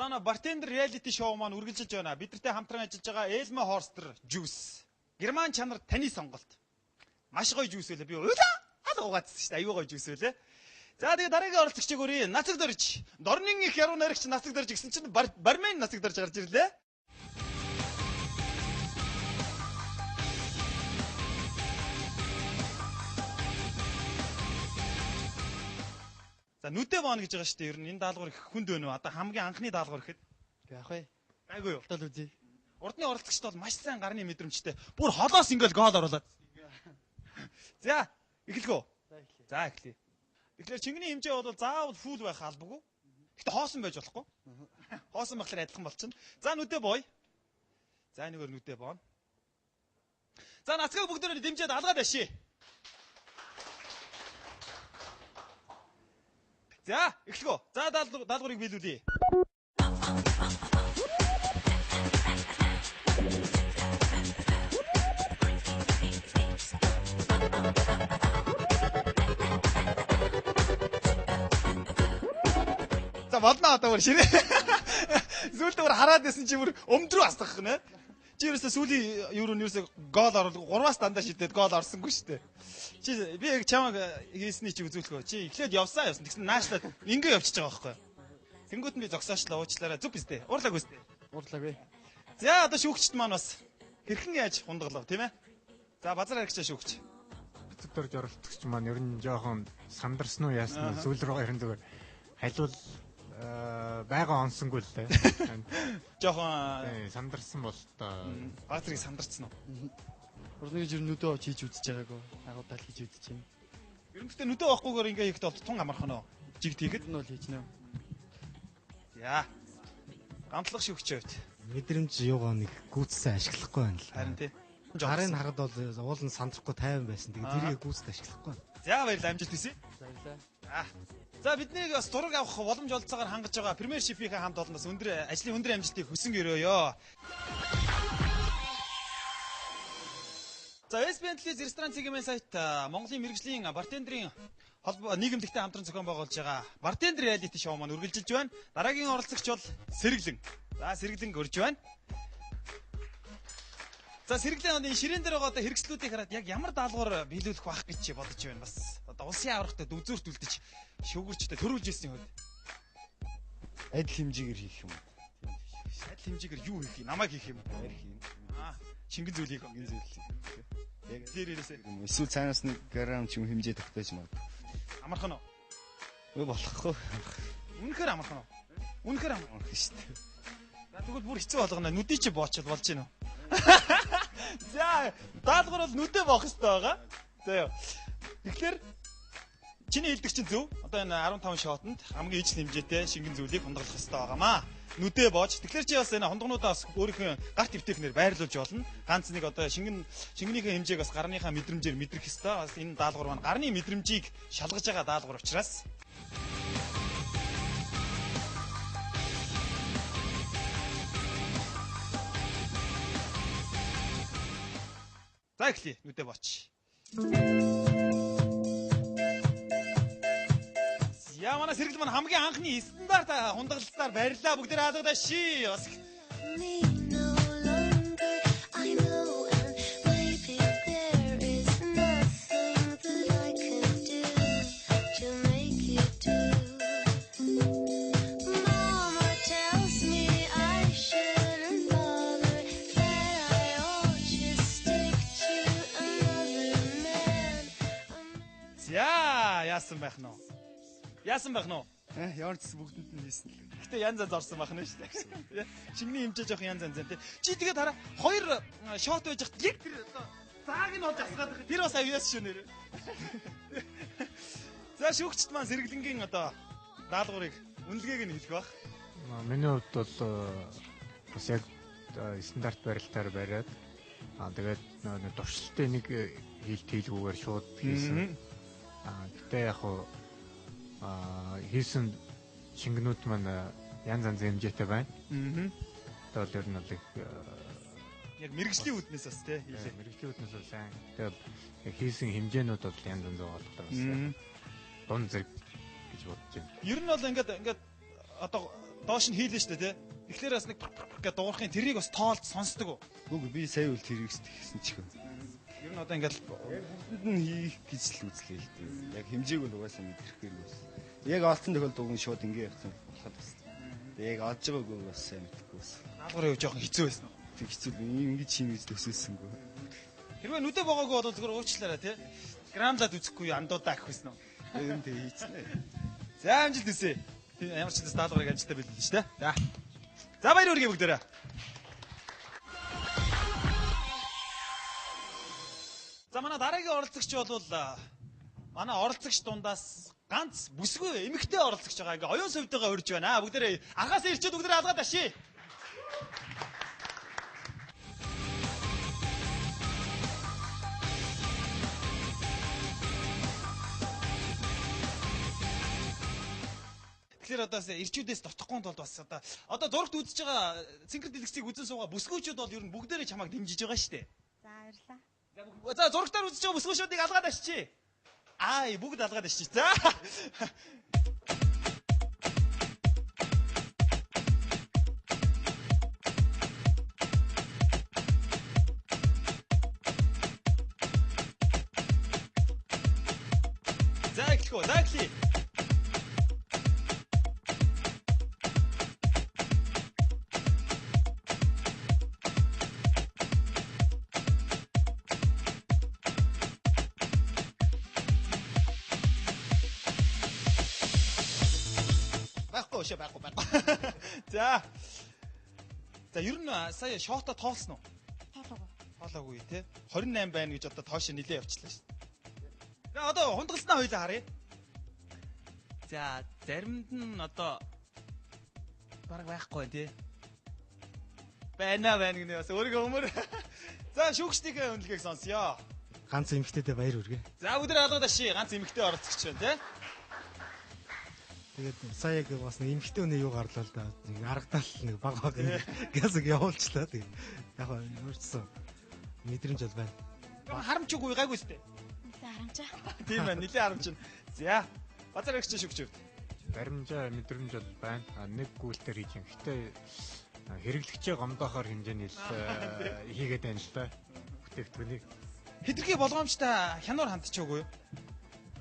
За на Bartender reality show маань үргэлжилж байна. Бидэртэй хамтран ажиллаж байгаа Elma Horster Juice. Герман чанар таны сонголт. Маш гоё juice үлээ. Би уйлаа ал угаадсан шүү дээ. Аюу гоё juice үлээ. За тэгээ дараагийн оролцогчийг өрье. Нацаг дөрж. Дорнын их яруу найрагч Нацаг дөрж гэсэн чинь бармен Нацаг дөрж гарч ирлээ. За нүдэ боно гэж байгаа шүү дээ. Ер нь энэ даалгавар их хүнд байна уу? Одоо хамгийн анхны даалгавар гэхэд яах вэ? Гайгүй юу? Тал үзье. Урдны оролцогчд бол маш сайн гарны мэдрэмжтэй. Бүр холоос ингээл гол оруулаад. За эхлэх үү? За эхлэе. За эхлэе. Тэгэхээр чингэний хэмжээ бол заавал фул байх албагүй. Гэхдээ хоосон байж болохгүй. Хоосон байхлаар адилхан болчихно. За нүдэ бой. За энэгээр нүдэ боно. За нацгаа бүгдээрээ дэмжиж алгаад ашиг. За эхлэх үү? За даалгаврыг биелүүлье. За болно одоо бүр ширээ. Сүүлдээ бүр хараад байсан чи бүр өмдрөө асгах нэ. Чи ерөөсөө сүүлийн юу руу ерөөсөө гол оруулах 3-аас дандаа шидээд гол орсонгүй шүү дээ. Чи би яг чамайг хийсний чи үзүүлэх үү? Чи эхлээд явсан явсан. Тэгсэн наашлаад ингээ явчихж байгаа байхгүй. Тэнгүүт нь би зогсоочлаа уучлаарай. Зүг биз дээ. Уурлаагүй үстэй. Уурлаагүй. За одоо шүүгчд маань бас хэрхэн яаж хундаглав тийм ээ? За базар харагчаа шүүгч. Бацэг дөрж оролцогч маань ер нь жоохон сандарсан уу яасан уу сүүл рүү ерэн зүгээр халиул байгаа онсонгүй л дээ. Жохон сандарсан бол та баг зэрэг сандарсан уу? Урны жир нүдэ авч хийж үзэж байгаагүй. Агуу тал хийж үзэж байна. Ер нь гэхдээ нүдэ авахгүйгээр ингээ хийхэд бол тун амархан уу? Жигт хийхэд нь бол хийж нэ. За. Гантлах шүүгчээ хувьд. Мэдрэмж юугаа нэг гүйцсэн ашиглахгүй байна л. Харин тий. Гарын хараад бол уул нь сандрахгүй тайван байсан. Тэгээд тэрийг гүйцэд ашиглахгүй. За баярлалаа, амжилт хүсье. Баярлалаа. За. За биднийг бас зураг авах боломж олцоогоор хангаж байгаа Premiership-ийн хамт олон бас өндөр ажлын өндөр амжилтыг хүсэн өрөөё. За SBN Телевиз ресторан цэгийн сайт Монголын мэргэжлийн бартендерийн холбоо нийгэмлэгтэй хамтран зохион байгуулж байгаа Bartender Reality Show маань үргэлжилж байна. Дараагийн оролцогч бол Сэргэлэн. За Сэргэлэн өрж байна. За Сэргэлэн энэ ширээн дээр байгаа одоо хэрэгслүүдийг хараад яг ямар даалгавар биелүүлэх байх гэж бодож байна бас. Одоо улсын аврагтад үзүүрт үлдэж шүүгэрчтэй төрүүлж ирсэн хувьд. Адил хэмжээгээр хийх юм уу? Адил хэмжээгээр юу хийх юм? Намайг хийх юм уу? Арх юм. Аа, шингэн зүйлийг. Шингэн зүйл. Яг дээрээсээ. Эсвэл цаанаас нэг грамм ч юм хэмжээ тогтоож магадгүй. Амархан уу? Үгүй болохгүй. Үнэхээр амархан уу? Үнэхээр амархан шүү дээ. За тэгвэл бүр хэцүү болгоно. Нүдий чи боочвол болж гинөө. За даалгавар бол нүдэ боох хэрэгтэй байгаа. За ёо. Тэгэхээр чиний хэлдэг чинь зөв. Одоо энэ 15 шотонд хамгийн ижил хэмжээтэй шингэн зүйлийг хундаглах хэрэгтэй байгаамаа. Нүдэ боож. Тэгэхээр чи бас энэ хундагнуудаа бас өөрийнхөө гарт эвтэйхнээр байрлуулж болно. Ганц нэг одоо шингэнийхээ хэмжээг бас гарныхаа мэдрэмжээр мэдрэх хэрэгтэй. Бас энэ даалгавар маань гарны мэдрэмжийг шалгаж байгаа даалгавар учраас. За эхлэе. Нүдэ боч. Яа манай сэргэл маань хамгийн анхны стандарт хундаглалтаар барилаа. Бүгдээр хаалгадаа ши. Бас За яасан байх нь вэ? Яасан байх нь вэ? Ямар ч бүгдэнд нь хийсэн л. Гэтэ янз янз орсон байх нь шүү дээ. Шингэний хэмжээ жоох янз янз тий. Чи тэгээд хараа хоёр шот байж хат яг тэр одоо зааг нь олж асгаад байх. Тэр бас авьяас шүү нэр. За шүүгчд маань сэргэлэнгийн одоо даалгаврыг үнэлгээг нь хэлэх байх. Миний хувьд бол бас яг стандарт барилтаар бариад тэгээд нэг туршилтын нэг хийлт хийлгүүгээр шууд хийсэн. Гэтэ яг хуу хийсэн шингэнүүд маань янз янзын хэмжээтэй байна. Тэгээд ер нь бол их яг мэрэгжлийн үүднээс бас тий хийлээ. Мэрэгжлийн үүднээс бол сайн. Тэгээд яг хийсэн хэмжээнүүд бол янз янз байгаа болохоор бас дунд зэрэг гэж бодож байна. Ер нь бол ингээд одоо доош нь хийлээ шүү дээ тий. Тэгэхээр бас нэг пр пр пр гэж дуурахын тэрийг бас тоолд сонсдог уу? Үгүй би сая үл тэрийг хийсэн чих. Ер нь одоо ингээл Бүгдэнд нь хийх гэж л үзлээ л дээ. Яг хэмжээг нь угаасаа мэдрэхгүй бас. Яг олдсон тохиолдолд уг нь шууд ингэ явсан болоход бас. Тэгээ яг олж байгаагүй бас сайн мэдэхгүй бас. даалгаврын хувьд жоохон хэцүү байсан уу? Тэг хэцүү л юм ингэж хийм гэж төсөөлсөнгүй. Хэрвээ нүдэ богоогүй бол зүгээр уучлаарай тий. Грамлаад үзэхгүй юу андуудаа гэх байсан уу? Ер нь тэг хийцнэ. За амжилт хүсье. Тийм ямар ч зүйл даалгаврыг амжилттай бэлдэж шүү дээ. За. За баяр хүргэе бүгдээрээ. За манай дараагийн оролцогч бол манай оролцогч дундаас ганц бүсгүй эмэгтэй оролцогч байгаа. Ингээ оюун совдогоо урьж байна. Бүгдээрээ архаас ирчээд бүгдээрээ алгаад ашиг. Тэгэхээр одоо ирчүүдээс дутхгүй тулд бас одоо зурагт үзэж байгаа цэнхэр дэлгэцийг үзэн суугаа бүсгүүчүүд бол ер нь бүгдээрээ чамайг дэмжиж байгаа шүү дээ. За баярлалаа. За зурагтаар үзэж байгаа бүсгүүчүүдийг алгаад ашчи. Аа бүгд алгаад ашчи. За. За эхлэх үү? За эхлэе. Байхгүй шээ байхгүй байхгүй. За. За ер нь сая шоото тоолсон уу? Тоолоогүй. Тоолоогүй тий. 28 байна гэж одоо тоош нилээ явчлаа шүү. За одоо хундагалснаа хоёлаа харъя. За заримд нь одоо бараг байхгүй тий. Байна байна гинэ бас өөрийгөө өмөр. За шүүгчдийн үнэлгээг сонсъё. Ганц эмэгтэйдээ баяр хүргэе. За бүгд алгад ашиг ганц эмэгтэй оролцогч байна тий. Тэгээд сая яг бас нэг эмэгтэй хүний юу гарлаа л да. Нэг аргадаал нэг баг баг газ явуулчлаа. Тэгээд яг өөрчлөсөн мэдрэмж бол байна. Жохон харамчгүй гайгүй сте. Нилээ харамчаа. Тийм байна нилээ харамч. За базар өгч шүүгч өвд. Баримжаа мэдрэмж бол байна. Нэг гүйлтээр хийж юм. Гэтэ хэрэглэгчээ гомдоохоор хэмжээний л хийгээд байна л да. Бүтээгдэхүүнийг Хитрхи болгоомжтой хянуур хандчихаагүй юу?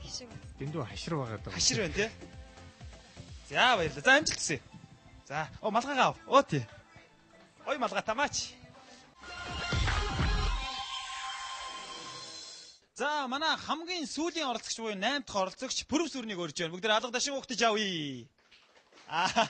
Хишиг. дэндүү хашир байгаа даа. Хашир байна тий. За баярлалаа. За амжилт хүсье. За, оо малгайгаа ав. Оо тий. Ой малгай тамаач. За манай хамгийн сүүлийн оролцогч буюу 8 дахь оролцогч Пүрэв сүрнийг урьж байна. Бүгд алга дашин угтаж авъя. Аа.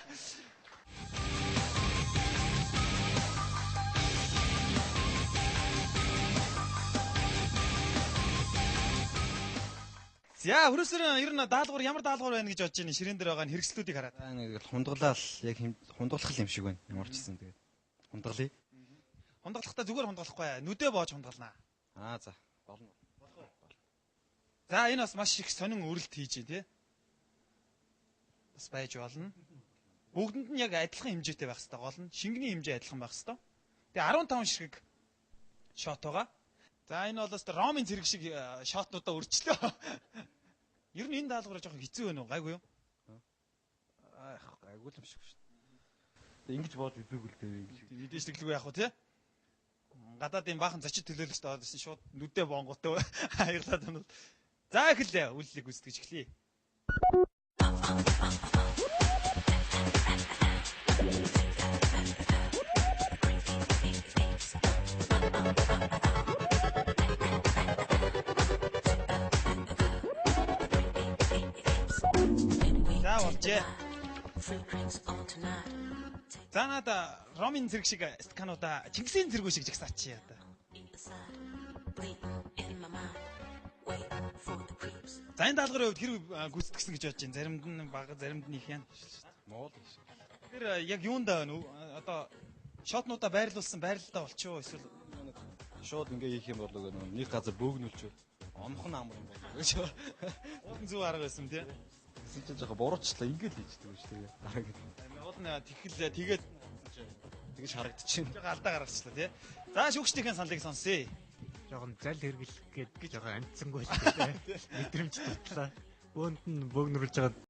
За Пүрэв сүр ер нь даалгавар ямар даалгавар байна гэж бодож байна. Ширээн дээр байгаа хэрэгслүүдийг хараад. Нэг л хундаглал яг хундаглах юм шиг байна. Ямар ч гэсэн тэгээд хундаглая. Хундаглахдаа зүгээр хундаглахгүй. Нүдэ боож хундаглана. Аа за болно. За энэ бас маш их сонин өрөлт хийж байна тий. Бас байж болно. Бүгдэнд нь яг адилхан хэмжээтэй байх хэрэгтэй гол нь шингэний хэмжээ адилхан байх хэрэгтэй. Тэгээ 15 ширхэг шот байгаа. За энэ бол өстө Ромын зэрэг шиг шотнуудаа өрчлөө. Ер нь энэ даалгавар жоохон хэцүү байна уу? Гайгүй юу? Аа гайгүй юм шиг шүү дээ. Ингэж боож үзээгүй л дээ ингэж. Мэдээж тэглэгүй яах вэ тий? Гадаадын баахан зочид төлөөлөгчд ороод ирсэн шууд нүдэ бонготой аяглаад байна. За эхэллээ. Үйлдэлийг гүйцэтгэж эхлэе. За болжээ. За надаа Ромын зэрэг шиг стакануудаа Чингисийн зэргүү шиг жагсаач одоо. За энэ даалгаврын хувьд хэрэг гүйцэтгсэн гэж бодож байна. Заримд нь бага, заримд нь их яана. Моол. Тэр яг юундаа байна вэ? Одоо шотнуудаа байрлуулсан байрлалдаа болчихоо эсвэл Шууд ингээ хийх юм болоо гэнэ нэг газар бөөгнүүлчихвэл онох нь амар юм болоо гэж. уулын зөв арга байсан тий. Тэгсэн чинь жоохон буруучлаа ингээ л хийждэг шүү дээ. Дараагийн Уул нь тэгэл тэгээд тэгэж харагдчихэв. жоохон алдаа гаргачлаа тий. За шүүгчдийн саналыг сонсъё. Жохон зал хэрэглэх гээд жоохон амтсангүй л дээ. Мэдрэмж дутлаа. Бөөнд нь бөөгнөрүүлж байгаа